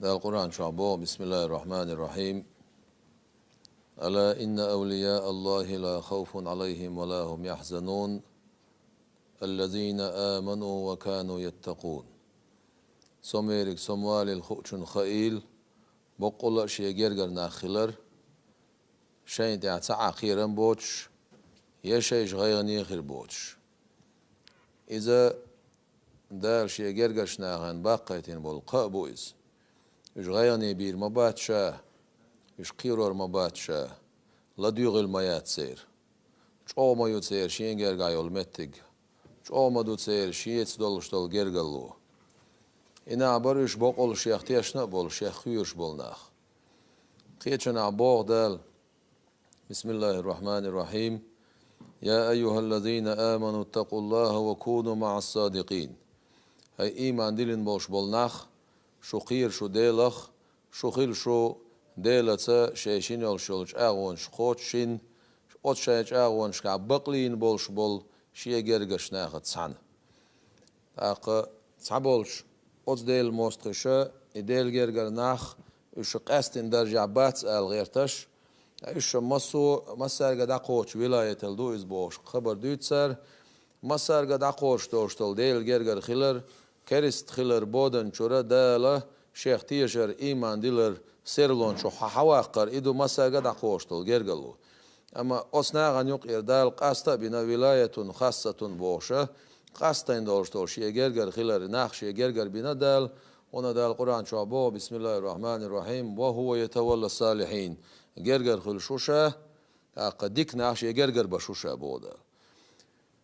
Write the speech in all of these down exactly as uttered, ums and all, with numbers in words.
Дала Къуръан чохь боху: «Бисмиллахир-рахманир-рахим. Ала инна авлия Аллахи ла хавфун алайхим ва ла хум яхзанун. Аллазина аману ва кану яттакъун». Со ма верриг, со ма валийла хуучунна хаийла, боккъалла а шен гергара нах хилар, шайна тӀехь цхьа а кхерам боцуш, я шайша гӀайгӀане хир боцуш. Иза Дала шен гергарчу нахана баккхийтина болу кхаъ бу иза. Уьш гӀайгӀане бийр ма бац ша, уьш кхерор ма бац ша, ладуьйгӀийла ма яц церан. ЧӀогӀа ма ю церан шен гергахь йолу меттиг, чӀогӀа ма ду церан шеца долуш долу гергарло. И нах бара уьш боккъалла шех тешна а болу, шех кхоьруш болу нах. Кхечанахь боху Дала: «Бисмиллахир-рахманир-рахим. Я айюхаллазина аману ттакъуллаха ва куну маъас-садикъин». ХӀай ийман диллина болуш болу нах, шу кхера шу Делах, шу хила шу Делаца шайн шина йолуш йолу чӀагӀонаш кхочушйина, оцу шайн чӀагӀонашкахь бакълийна болуш болу шен гергарчу нахаца цхьаьна. ТӀаккха цхьаболчу оцу Делан мостагӀаша, и Делан гергара нах, уьш ша къаьстина даржехь бац ала гӀерташ, ткъа уьш ша массо, массаьрга дӀакхочу вилаятал ду иза бохуш хабар дуьйцу цара, массаьрга дӀакхочуш долуш долу Делан гергара хилар, керста хилар боданчуьра Дала шех тешар, ийман дилар серлончу хьа-, хьаваккхар, и ду массаьрга дӀакхочуш долу гергарло. Амма оцу нахана юкъера Дала къаста а бина, вилаятун хассатун бохуша, къастайн долуш долу шен гергара хилар, нах шен гергара бина Дала, хӀунда Дала Къуръан чохь боху: «Бисмиллахир-рахманир-рахим. Ва хува ятавалла салихин». Гергара хуьлуш ву ша, тӀаккха дика нах шен гергара баш ву ша, боху Дала.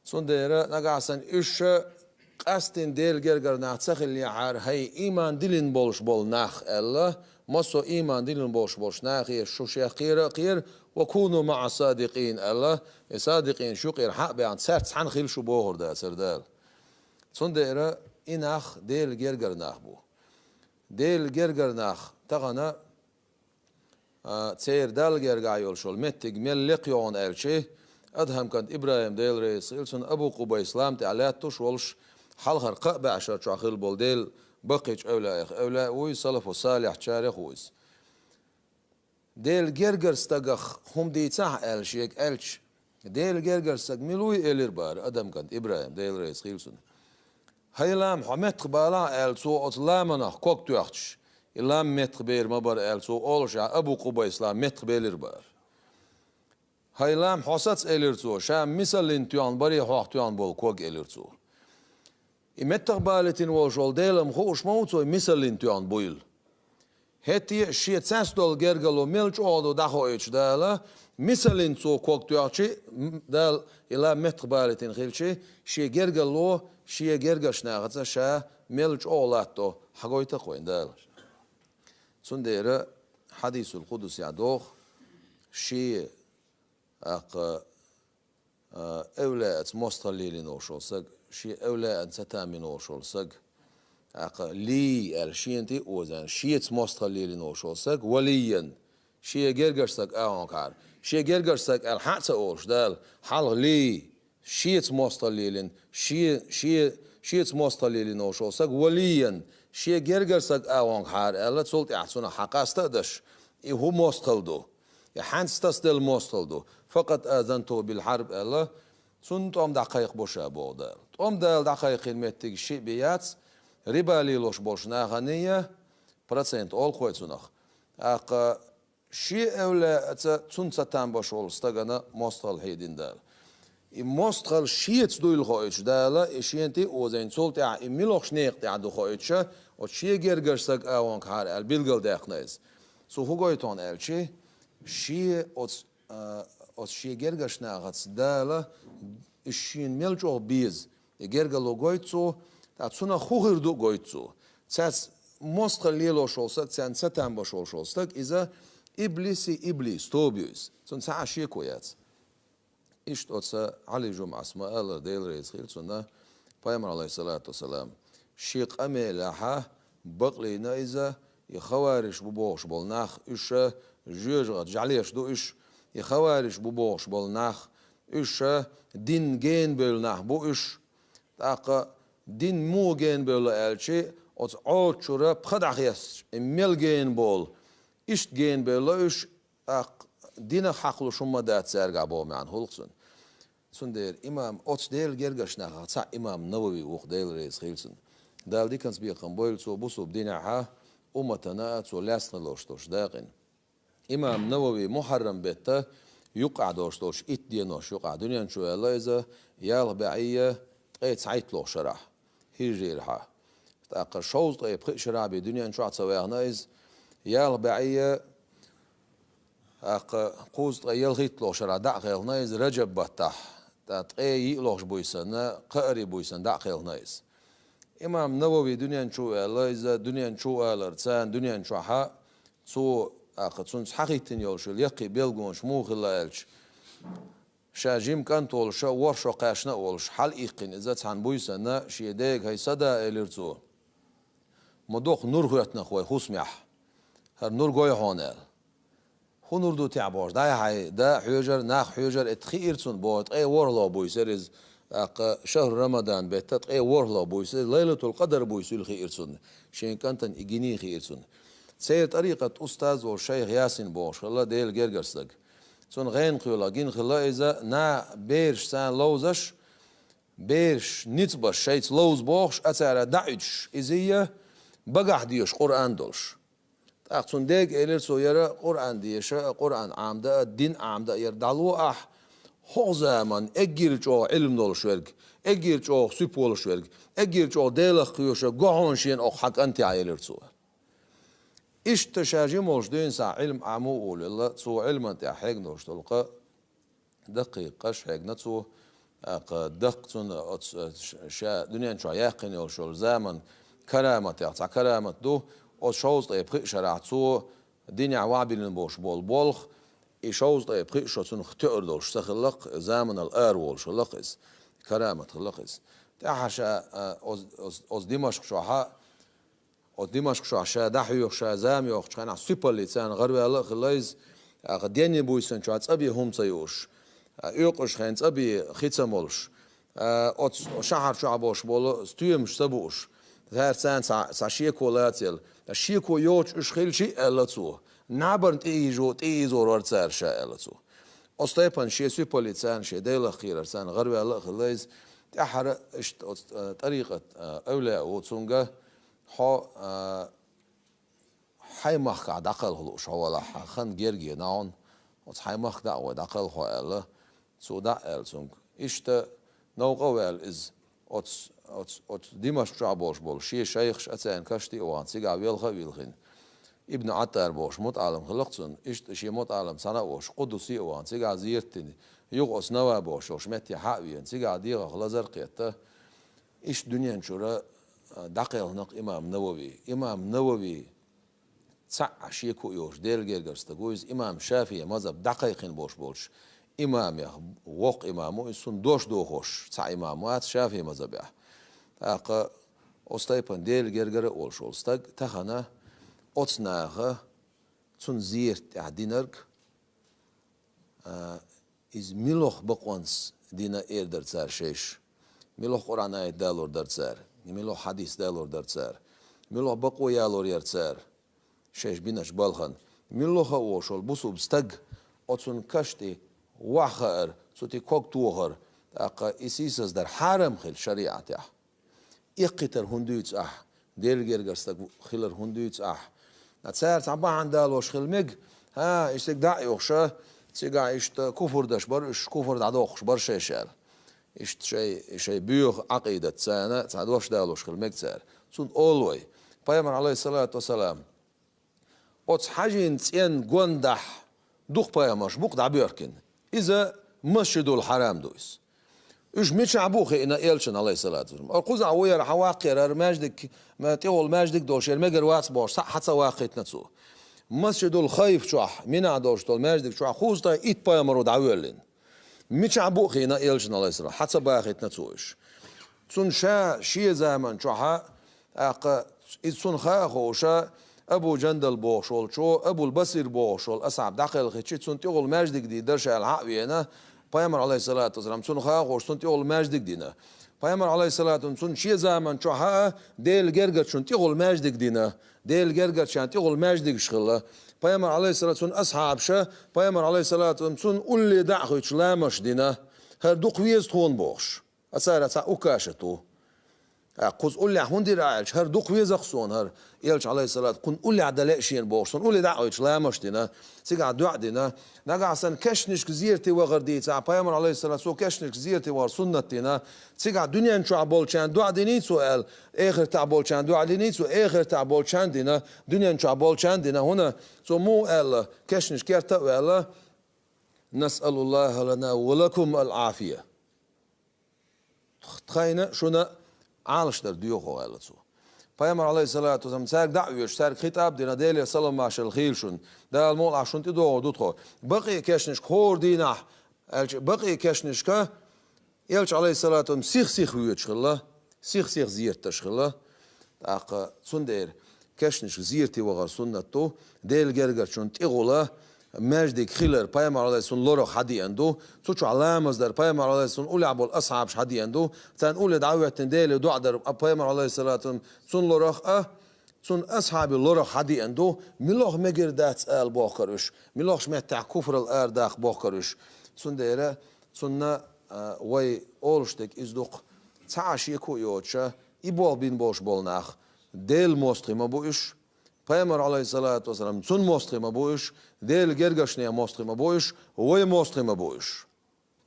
Цундела нагахь санна уьш ша къастина Делан гергара нах ца хиллехьара, хӀай, ийман диллина болуш болу нах аьлла, массо а ийман диллина болуш болчу нахе шу шех кхера а кхера, «ва куну маъас-садикъин» аьлла, и садикъин шу юкъера хьа а баьхна, цаьрца цхьаьна хила шу бохур дацара Дала. Цундела и нах Делан гергара нах бу. Делан гергара нах тахана а, церан Далла гергахь йолуш йолу меттиг мел лекха йогӀу аьлча, Адхьам кӀант ИбрахӀим, Дела реза хила цунна, Абу Къубайс лам тӀехь лаьтташ волуш, хьалхара кхаа бӀешар чохь хилла болу Делан баккхийчу эвлаех эвлаъ ву иза, салафу салихьчарех ву иза. Делан гергара стагах хӀума дийцахьа аьлла шега аьлча, Делан гергара стаг мила вуй элира бара Адхьам кӀант ИбрахӀим, Дела реза хила цунна. ХӀай лам, хьо меттахбалахьа аьлла, цо оцу ламанах ког тоьхча, и лам меттахбер ма бара аьлла, цо олуш а Абу Къубайс лам меттахбелира бара. ХӀай лам, хьо саца элира цо, ша мисаллин тоьхна баре хьох тоьхна болу ког элира цо. И меттахбалийтина волуш волу Дела-м хууш ма ву цо, и мисаллин тоьхна буйла. ХӀетте а шен цаьрца долу гергарло мел чӀогӀа ду дӀахоуьйтуш Дала, мисаллин цо ког тоьхча, м, Дала и лам меттахбалийтина хилча, шен гергарло, шен гергарчу нахаца ша мел чӀогӀа латтадо хьагойту-кх вайна Дала. Цундела хьадисул къудсехь доху, шен ТӀаккха, а, эвлаъаца мостагӀалла лелийна волуш волу саг, шен эвлаъана ца тамбина волуш волу саг, тӀаккха лий аьлла шена тӀе а озийна, шеца мостагӀалла лелийна волуш волу саг, валиййан, шен гергарчу стаг агӀонгахьара. Шен гергарчу стаг аьлла хьа а ца олуш Дала, хьалха лий, шеца мостагӀалла лелийна, шен, шен, шеца мостагӀалла лелийна волуш волу саг, валиййан, шен гергара стаг агӀонгахьара аьлла, цул тӀаьхьа цунах хьан къаста а даш, и хӀун мостагӀалла ду? И хьаьнца тасаделла мостагӀалла ду. «Факъад азантуху бил хьарб», аьлла, цунна тӀом дӀакхайкхабо ша, боху Дала. ТӀом Дала дӀакхайкхийна меттиг шиъ бен яц, риба лелош болчу нахана я, процент олу-кх вай цунах. ТӀаккха шен эвлаъаца цунна ца тамбаш волу стагана мостагӀалла хьедина Дала. И мостагӀалла шеца дуйла хоуьйтуш Дала, и шена тӀе а озийна, цул тӀаьхьа и муьлхачу некъа тӀехь ду хоуьйтуша, оцу шен гергарчу стаг агӀонгахьара аьлла билгалдаьккхина иза. Цо хӀун гойту хьуна аьлча, шен оцу, а, оцу шен гергарчу нахаца Дала, уьш шена мел чӀогӀа беза, и гергарло гойту цо, ткъа цунах хӀун хир ду а гойту цо. Цаьрца мостагӀалла лелош волу стаг, царна ца тамбаш волуш волу стаг, иза иблиси иблис, тоба ю иза. Цунна цхьа а шеко яц. Иштта оцу Ӏали жумӀас ма-аллара, Дела реза хила цунна, Пайхамар, Ӏалайхиссалату вассалам, шен къамелехьа бакълийна иза, и хавариш бу бохуш болу нах, уьш ша жоьжахати жӀаьлеш ду уьш, и хавариш бу бохуш болу нах, уьш ша дин генабевлла нах бу уьш. ТӀаккха дин муха генабевлла аьлча, оцу Ӏоцу чуьра пха дӀахецча, и мел гена болу, иштта гена белла уьш, тӀаккха динах хьакхалуш хӀумма дац цаьргахь боху маьӀна хуьлу цуьнан. Цундела имам, оцу Делан гергарчу нахах цхьаъ имам Навави ву-кх, Дела реза хуьлда цунна. Дала диканца бекхам бойла цо бусулба динехь а, умматана а цо лаьцна лоруш долуш дакъина. Имам Навави Мухьаррам беттан юккъехь долуш долчу итт денош юккъехь дуьнен чу ваьлла иза, ялх бӀе ткъе цхьайтталгӀачу шарахь, хӀижрийрхьа. ТӀаккха шовзткъе пхи шарахь бен дуьнен чохь а ца ваьхна иза, ялх бӀе, тӀаккха кхузткъе ялхитталгӀачу шарахь дӀа а хелхина иза Раджаб баттахь, ткъе йиълагӀчу буьйсанна, кхаарин буьйсанна дӀа а хелхина иза. Имам Навави дуьнен чу а ваьлла, иза дуьнен чу а валарца, дуьнен чохь а цо, тӀаккха цуьнца хьахӀиттина йолуш йолу яккхий билгалонаш муха хилла аьлча, ша жима кӀант волуш а, ворхӀ шо кхаьчна а волуш, хьалаиккхина иза цхьана буьйсанна, шен дега: «ХӀай, са да», — элира цо. «Ма доккха нур хӀоьттина-кх вайн хӀусамехь. ХӀара нур гой хьуна», — аьлла. «ХӀун нур ду техь?» — бохуш, дӀай-хьай да хьоьжура, нах хьоьжура, эцца хиира цунна боху, ткъе ворхӀалгӀа буьйса яра иза, тӀаккха шахьру Рамадан беттан ткъе ворхӀалгӀа буьйса, Лайлатул-Къадр буьйса хуьлу хиира цунна, шен кӀантана и гиний хиира цунна. Церан тӀарикъат устаз волу шайх Ясин бохуш хилла Делан гергара стаг. Цунна гӀенах йолу гина хилла иза, наха бераш царна ловзаш, бераш ницкъ беш шайца ловза бохуш, а цара дӀа а уьдуш, иза а багахь дезаш Къуръан долуш. ТӀаккха цунна дега элира цо: «Яра Къуръан деша а, Къуръан Ӏамда а, дин Ӏамда а яра дӀало ахь, хӀокху заманна эггара чӀогӀа Ӏилма долуш верг, эггара чӀогӀа суьпа волуш верг, эггара чӀогӀа Делах кхоьруш верг го хьуна шена хӀокху хьан кӀанте», — элира цо. Иштта ша жима волуш дуьйна схьа Ӏилма Ӏамо а волуьлла, цо Ӏилман тӀехь хьегна долуш долу къа даккхий къаш хьегна цо, тӀаккха даккха цунна оцу, ш-, ша дуьнен чохь яьккхина йолуш йолу заман караматех цхьа карамат ду, оцу шовзткъе пхи шарахь цо динехь вахьбиллина болуш болу болх, и шовзткъе пхи шо цунах тоьар долуш ца хилла-кх, заманал ара волуш хилла-кх иза, карамат хилла-кх иза. ТӀаьхьа ша, а, оцу, оцу, оцу Димашкъ чохь а, оцу Димашкъ чохь ша дӀахьоьхуш, ша зама йохучу хенахь, суьпаллица царна гӀараваьлла а хилла иза, тӀаккха денний буьйсанна чохь цӀа бен хӀума ца юуш, а, оькъуш хенахь цӀа бен хи ца молуш, а, оцу шахьар чохь болуш болу стоьмаш ца бууш, цара царна цхьа, цхьа шеко лацаелла. Шеко йоцуш уьш хилча а, аьлла цо, набарна тӀеийзо-, тӀеийзор вара цара ша, аьлла цо. Оцу тайпана шен суьпаллица царна, шен Делах кхерар царна гӀараваьлла а хилла иза. ТӀаьххьара иштта оцу, а, тӀарикъат, а, эвлаяъ ву цуьнга: «Хьо, а, хьайн махкахь дӀакхалха лууш хьо валахь, хьан хан герга ена хьуна, оцу хьайн махка дӀа а гӀой, дӀакхалха хьо», — аьлла, цо дӀа а аьлла цуьнга. Иштта новкъа а ваьлла иза, оцу, оцу, оцу Димашкъ чохь болуш болу шен шайхаш а, царна кашти а вахана, цигахь велха а вилхина. Ибн Ӏаттар бохуш мутаӀалам хилла-кх цуьнан, иштта шен мутаӀалам цхьаьна а волуш, Къудуси а вахана, цигахь зерат дина, юха оцу Нава бохуш йолуш меттехь хьа а веана, цигахь дегӀах лазар а кхетта, иштта дуьнен чуьра, а, дӀакхелхина-кх имам Навави. Имам Навави цхьаъ шеко а йоцуш Делан гергара стаг ву иза, имам ШафиӀи мазхӀаб дӀакхайкхина болуш болчу имамех воккха имам ву иза, цунна дош дохош цхьа имам вац ШафиӀи мазхӀабехь. ТӀаккха оцу тайпана Делан гергара а волуш волу стаг тахана оцу наха цунна зерат тӀехь динарг, а, иза муьлха бакъонца дина эр дара цара шайша, муьлха Къуръан аят далор дара цара, муьлха хьадис далор дара цара, муьлха бакъо ялор яра цара шайша биначу балхана, муьлха а волуш волу бусулба стаг оцунна кашти вахьа хаар, цу тӀе ког тохар, тӀаккха и сийсаздар хьарам хилла шариӀатехь. Эккхийтар хӀунда дуьйцу ахь? Делан гергара стаг хилар хӀунда дуьйцу ахь? Цара цхьа бахьана далош хила мега: «ХӀа, и стаг дӀа а юхуш, цигахь иштта куфр даш бара уьш, куфр дӀадоккхуш бара шайша», — аьлла. Иштта шай, шай боьха Ӏакъидат царна цхьа дош далош хила мега цара. Цунна олу вай: Пайхамар, Ӏалайхиссалату вассалам, оцу хьажийн цӀенна гондахь дукха пайхамарш бу-кх дӀабоьркина. Иза Масжидул Хьарам ду иза. Уьш мичахь бу хиъна элчана, Ӏалайхиссалату вассалам? Ара кхузахь ву яра, хьан ваккхера, ара маьждиг, ма-, тӀехула маьждиг долуш яра, мегар вац бохуш, схьа хьан ца ваккхийтина цо? Масжидул Хайф чохь, Минахь долуш долу маьждиг чохь кхузткъе итт пайхамар ву дӀавоьллина. Мичахь бу хиъна элчана, Ӏалайхиссалам, хьан ца бахийтина цо уьш? Цунна ша шен заман чохьа, тӀаккха иза цунна хаа а хууша, Абу Жандал бохуш волчо, Абул Басир бохуш волу асхьаб дӀакхелхичи, цунна тӀехула маьждиг дийр дара ша аьлла хьа а веана, Пайхамар, Ӏалайхиссалату вассалам, цунна хаа а хууш, цунна тӀехула маьждиг дина. Пайхамар, алейхиссалату, цунна шен заман чохь а Делан гергарчунна тӀехула маьждиг дина, Делан гергарчарна тӀехула маьждигаш хилла. Пайхамар, алейхиссалату, цунна асхьабаша, Пайхамар, алейхиссалату, цунна улле дӀа а хуьйцуш ламазаш дина, хӀара дукха веза тхуна бохуш. А цара цхьа Укашат ву. А кхуза уллехь хӀунда дира аьлча, хӀара дукха веза-кх суна хӀара, Элча, алейхиссалату, кхунна уллехь дан лаьа шена бохуш, суна улле дӀа а хуьйцуш ламазаш дина, цигахь доӀа дина. Нагахь санна кешнашка зерате вахар дийцахь, Пайхамар, алейхиссалату, цо кешнашка зерате вахар суннат дина, цигахь дуьнен чохь болчарна доӀа диний цо аьлла, эхартахь болчарна доӀа диний цо, эхартахь болчарна дина, дуьнен чохь болчарна дина, хӀунда цо муха аьлла, кешнашка керта а ваьлла, «Насъалуллаха лана ва лакум ал-Ӏафия». Тхайна, шуна Ӏалашдар доьху, аьлла цо. Пайхамар, алейхиссалату вассалам, цаьрга дӀа а оьцуш, цаьрга хитӀаб а дина, Делера салам-маршалла хуьлда шуна. Дала мукъалахь шуна тӀедогӀур ду тхо. Бакъи а кешнашка хӀора дийнахь, аьлча, бакъи а кешнашка Элча, алейхиссалату вассалам, сих-сиха воьдуш хилла, сих-сиха зерат деш хилла. ТӀаккха цундела кешнашка зерате вахар суннат ду, Делан гергарчунна тӀехула маьждиг хилар, Пайхамар, алейхиссалату, цунна лорах хьадеана ду, цу чохь ламаз дар, Пайхамар, алейхиссалату, уллехь болу асхьабаш хьадеана ду, царна улле дӀа а хӀоьттина Деле доӀа дар, а, Пайхамар, алейхиссалату, цунна лорах а, цунна асхьабий лорах хьадеана ду, муьлха мегар дац ала бохкар уьш, муьлхачу меттехь куфрал арадаккха бохкар уьш. Цундела цунна, а, вай олуш дерг иза ду-кх, цхьа а шеко а йоцуша, и болх бина болуш болу нах, Делан мостагӀий ма бу уьш, Пайхамар, алейхиссалату вассалам, цунна мостагӀий ма бу уьш, Делан гергарчеран мостагӀий ма бу уьш, вай мостагӀий ма бу уьш.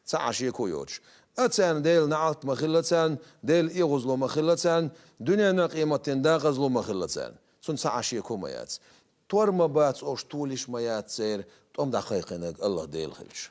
Цхьа а шеко а йоцуш. А царна Делан неӀалт ма хилла царна, Делан оьгӀазло ма хилла царна, дуьненан, къематдийнан декъазло ма хилла царна. Цунна цхьа а шеко ма яц. Тор ма бац, ош толуш ма яц церан, тӀом дӀакхайкхинарг АллахӀ Дела хилча.